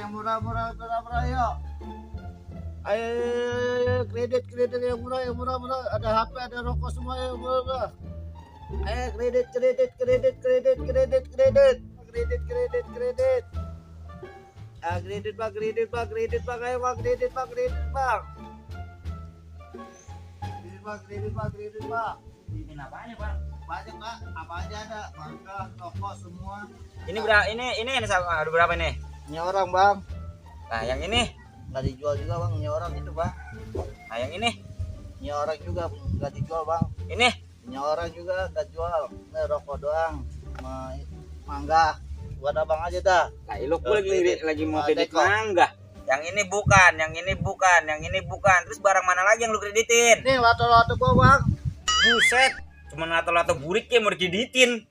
yang murah-murah yuk. Ayo, kredit yang murah. Ada HP, ada rokok semua yang murah. Ayo, kredit. Ah, kredit bang. Ayo bang, kredit bang. Kredit bang. Ini apanya, Bang? Banyak pak, apa aja ada, mangga, rokok semua. Ini berapa? Ini ada berapa nih? Ini orang bang, Nah, yang ini. nggak dijual juga bang, ini orang itu bang. Nah, yang ini. Ini orang juga nggak dijual bang. Ini. Ini orang juga nggak jual, ini rokok doang, sama mangga. Buat abang aja dah. Lah, lu Kredit. lagi mau Nah, kredit Deko. mangga. Yang ini bukan. Terus barang mana lagi yang lu kreditin? Ini lato-lato gua bang. Buset, cuma lato-lato burik ya mau dikreditin.